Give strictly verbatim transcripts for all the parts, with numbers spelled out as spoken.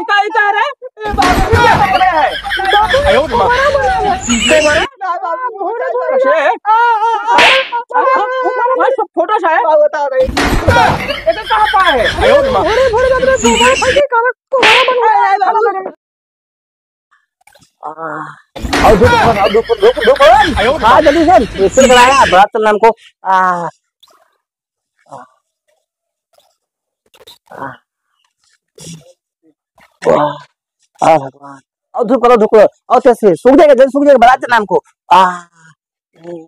इका, इका रे। ए, बाबू, क्या कर रहा है? बाबू, आयो रे माँ। कोहरा बना है। कोहरा? ना, बाबू, भोरे, भोरे। कैसे है? आ, आ, आ, आ, आ, भाई, सब फोटो सा है। बाबू, बता रहे। ये तो कहाँ पाए है? आयो रे माँ। भोरे, भोरे, बाप रे, कोहरा फंसे, काला कोहरा बन गया। आ, आ, आ, आ, आ। और धूप, और धूप, धूप, धूप, और। आयो रे माँ। हाँ, जल्दी से। इससे कराया, बड़ा चल हमको। आ, आ, आ। वाह, आ भगवान। और धूप करो, धूप करो। और तेज से, सूख जाएगा, जल्दी सूख जाएगा, बरात नाम को। आ, ओ,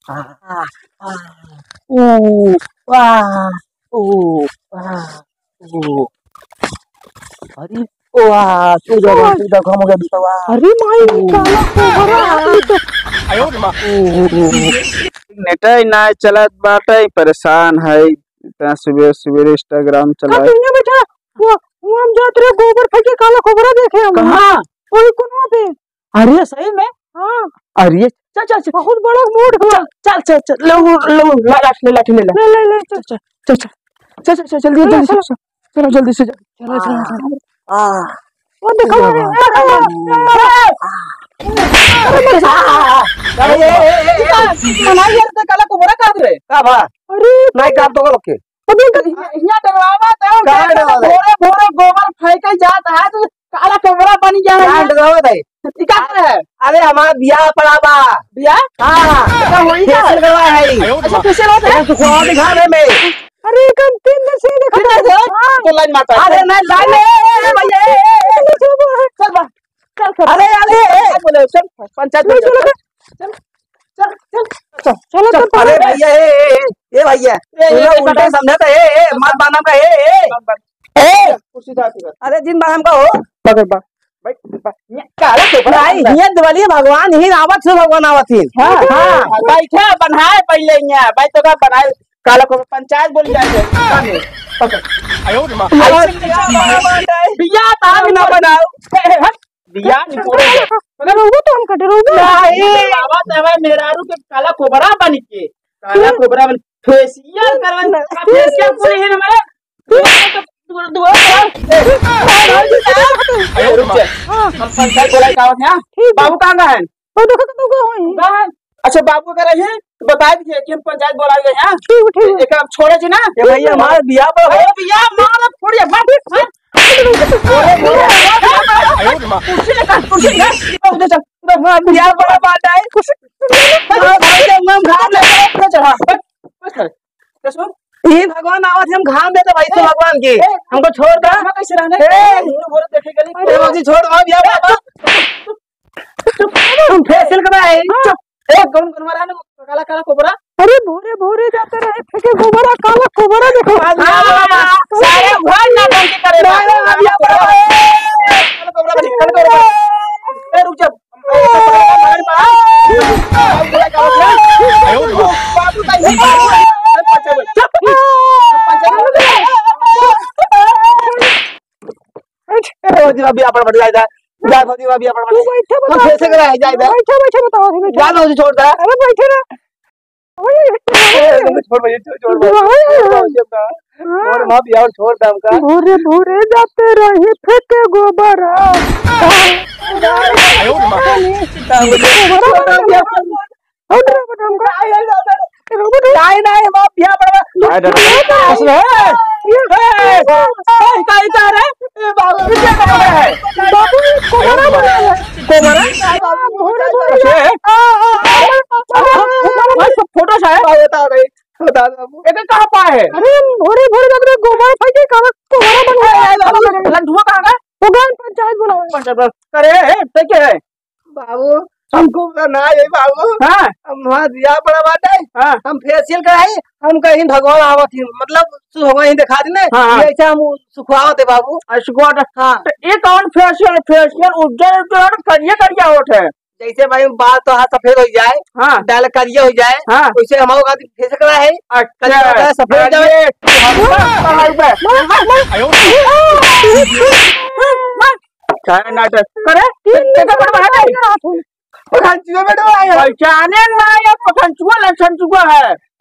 आ, आ, ऊ, आ, ओ, आ, ओ। अरे, ओ, आ, सूख जाएगा, सूख जाएगा, घाम हो गया, बिस्तर, वाह। अरे माई, ओ। काला कोहरा, ई तो आयो रे माँ। ओ, ओ, ओ, ओ। नेटै ना चलत बाटै, परेशान है। इतना सुबह सुबह Instagram का चलाए। दुनिया बैठा, वो, वो हम जात रहे गोबर फेंके काला कोहरा देखे हम। कहाँ? वही कुनवा पे। अरे सही में? हाँ। अरे चल, चल, चल। बहुत बड़ा मोड़ हुआ। चल, चल, चल, चल, लो, लो, लो, ला, लाठी ले, लाठी ले, ले। ले, ले, ले, चल। चल, चल, चल, चल, चल, चल, जल्दी, चलो, जल्दी से, चलो। चल, चलो, जल्दी से, चलो, चलो, आ, चलो। आ। वो देखो, आ, वो देखो। आ, अरे, ए, ए, ए, ए, मनाई यार, ते काला कोहरा काट रहे। का बा? अरे, नहीं काट दो लोग के। अबे तो हिया, हिया डरवावा तो, का डरवावा? भोरे, भोरे गोबर फेंके जात है, तो काला कोहरा बन गया है। का डरवावा दे? ई का करे है? अरे, हमार बियाह पड़ा बा। बियाह? हाँ। तो होई का? फेशियल करवा है। अच्छा, फेशियल होता है? तो सुखवा दिखा दे में। अरे, कम तीन दिन से देखा तीन दिन से? हाँ। तो लाइन मारता है। अरे, नहीं, लाइन में, ए, ए, ए, भैया, ए, ए, ए, चल बा। चल, चल। अरे, अरे, ए, बोले, चल, पंचायत में चल, चल। चल, चल, चल, चल, चलो, चल। चल, अरे चल। भैया, ए, ए, ए, ए भैया, ए, ए, तू लोग ए, उल्टा बता। समझा था, ए, ए, मत बांधा का, ए, ए, ए। कुर्सी डाल के बैठ। अरे जिन बांधा का हो। पकड़ बा। बैठ, बैठ। ये काला तो बड़ा भाई, अंदर। ये दिवाली भगवान ही आवत है, भगवान आवत है। हाँ, हाँ। हाँ, बैठा, बनाए पहले यहाँ, बैठ तो का बनाए, काला को पंचायत बोली जाए, सामने। पकड़। आयो रे माँ। ऐसे बिया बनाओ, बिया ताम ना बनाओ। ए, ए, हट। बिया नहीं बोले। अरे, रउआ तो हमका डराउबे। नहीं। बाबा, तबे मेहरारू के काला कोबरा बन के, काला कोबरा बन, फेशियल करवन, फेशियल कुल ही हमारे दुआ, दुआ, दुआ, ए, रुक जा। हम पंचायत बोलाई का आवत है? ठीक है। बाबू कहाँ का है? वो देखो तो कहाँ है? कहाँ है? अच्छा, बाबू अगर है तो बता दीजिए कि हम पंचायत बोला गए हैं। ठीक है, ठीक है। एक आप छोड़े जी ना। ये भैया, हमारा बियाह पर अरे बियाह मार, छोड़िए, मार, मार। अरे, अरे, अरे, कुर्सी लेकर, कुर्सी लेकर। उधर चल, उधर, हाँ, बियाह बड़ा बात है। हाँ, भाई, जब हम घाम लेते हैं, उधर चल, हाँ, बस, बस कर। तो सुन। ये भगवान आवत, हम घाम देते भाई, तो ए, भगवान की। ए, हमको छोड़ दे। हम कैसे रहने? ए, भोरे, भोरे देखे गली। अरे, बाबूजी, छोड़ दो, बियाह बाबा। हम फेशियल कराए। चुप। ए, कौन, कौन मारा है ना? काला, काला कोबरा। अरे भोरे भोरे जाते रहे फेंके गोबरा, काला कोबरा देखो। आज हाँ, सारे घर ना बन के करे। ना, ना, ना, ना, ना। काला कोबरा बनी, काला कोबरा बनी। ए, रुक जा। बाबू ताई, बाबू ताई। ए, भौजी, भाभी, आपन बन जाए। जा, भौजी, भाभी, आपन बन तू जाए। बैठे हम बताओ। कैसे कराए, जाए, जाए। बैठे, बैठे बताओ, अभी बैठे। जा, भौजी, छोड़ दे। अरे, बैठे ना। ए, तुम छोड़, भैया, छोड़, छोड़, भैया। छोड़, भैया, छोड़, भैया। हाँ। छोड़, माँ, बियाह छोड़ दे हमका। भोरे, भोरे जाते रही फेंके गोबर। आयो रे माँ। गोबर। नहीं, नहीं, बाप, यहाँ पर बा। अरे, अरे, अरे, अरे, इका, इका रे, ए, बाबू, ये क्या कर रहा है? बाबू, ये कोहरा बना है। कोहरा? बाबू, भोरे, भोरे। अच्छा, है? आ, आ, आ, आ, आ, भाई, सब फोटो सा है। बाबू, बता रहे, बता दो बाबू। ये तो कहाँ पाए है? अरे, भोरे, भोरे जब रे गोबर फेंके, कहाँ कोहरा बन गया? ए, ए, बाबू, लंठुआ कहाँ गए? वो गए पंचायत बुलावे। पंचायत बुलावे। अरे, ए, ते क्या है? बाबू, हमको ना है बाबू। हाँ। हम वहाँ दिया पड़ा बाटे। हाँ। हम फेशियल कराई, हम कहीं भगवान आवत ही, मतलब, सु-, भगवान ही दिखा देने, हाँ, हाँ। ये ऐसे हम सुखवावत है बाबू। अच्छा, सुखवावत है। हाँ। तो ये कौन फेशियल, फेशियल उज्जर, उज्जर और करिया, करिया होत है? जैसे भाई बाल तो हाँ सफेद हो जाए, हाँ। डाल करिया हो जाए, हाँ। वैसे हमारे का फेशियल करा है, अच्छा। करिया हो जाए, सफेद हो जाए। अरे, हमका पढ़ाई पे। आयो। क्या नाटक? अरे, तीन दिन से नाटक है। पखंचुआ बेटवा आया। पहचाने ना, ये पखंचुआ लक्षण चुआ है।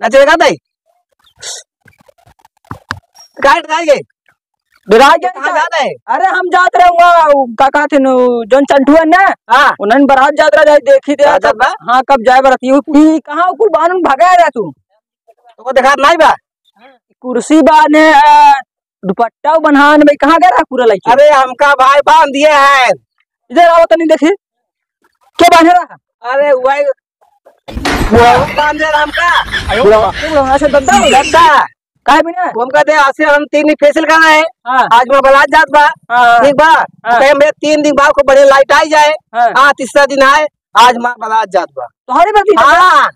ना चलेगा तई? काहे डराई गए? डराई गए कहाँ का? जात है? अरे हम जात रहे हुआ, उ का कहत है नु, जौन चंटू है ना? हाँ। उन्हन बरात जात रहा, जाए देखी दे कहाँ कब, जात बा? हाँ, कब जाए बरात? यू पी कहाँ कुल बानन भगा रहा तू? तो वो देखात नहीं बा? कुर्सी बाने, आ, दुपट्टा बन्हान भाई, कहाँ गए रहा पूरा लइके? अरे हमका भाई बांध दिए हैं। इधर आओ तनी देखी, के बांधे रहा? अरे वही वो बांधे रहा हमका। बुढ़वा, तू बुढ़वा, अच्छा दद्दा हो? दद्दा। काहे बिना? वो हमका दे, आज से हम तीन दिन फेशियल कर रहे हैं। हाँ। आज मैं बरात जात बा। हाँ। ठीक बा? हाँ। कहे हम भैया तीन दिन बाद को बढ़िया लाइट आई जाए। हाँ। हाँ, तीसरा दिन आए, आज मैं बरात जात बा। तोहरे बराती जात बा? हाँ,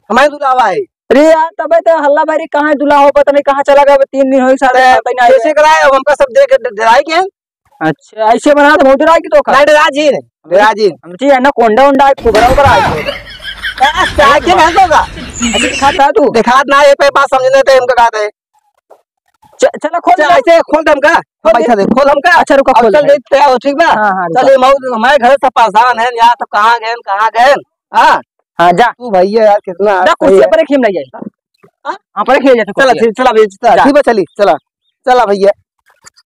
हमारे दुलावा है। अरे यार, तबे तो हल्ला भारी कहाँ है दुल्हा हो, पता नहीं कहाँ चला गया, तीन दिन हो गए, सारे ते पता ही नहीं आया। कैसे कराए, अब हमका सब देख के डराई के। अच्छा, ऐसे बना तो बहुत डराई की तो का? नहीं, डरा जी नहीं, डरा जी। हम जी है ना, कोंडा उंडा है, कुबरा उबरा है। ए, क्या, क्या कहत होगा? ऐसे दिखाता है तू? दिखात ना, ये पे बात समझने थे, हमका कहते हैं। च-, चला खोल चल, दे। ऐसे खोल दे हमका। खोल दे। पैसा दे, खोल हमका। अच्छा, रुका, अब खोल चल दे। दे, तैयार हो, ठीक बा? हाँ, हाँ, रुका। चल, ये मऊ-, हमारे घर से परेशान है, यहाँ तो कहाँ गए, कहाँ गए? हाँ? हाँ, जा। तू भैया यार, कितना जा, कुर्सी पर एक ही हम ले जाए। हाँ? हाँ, पर एक ही ले जाए, चला, कुर्सी। ठीक, चला, भैया, चला, जा। ठीक बा, चली, चला। चला भैया।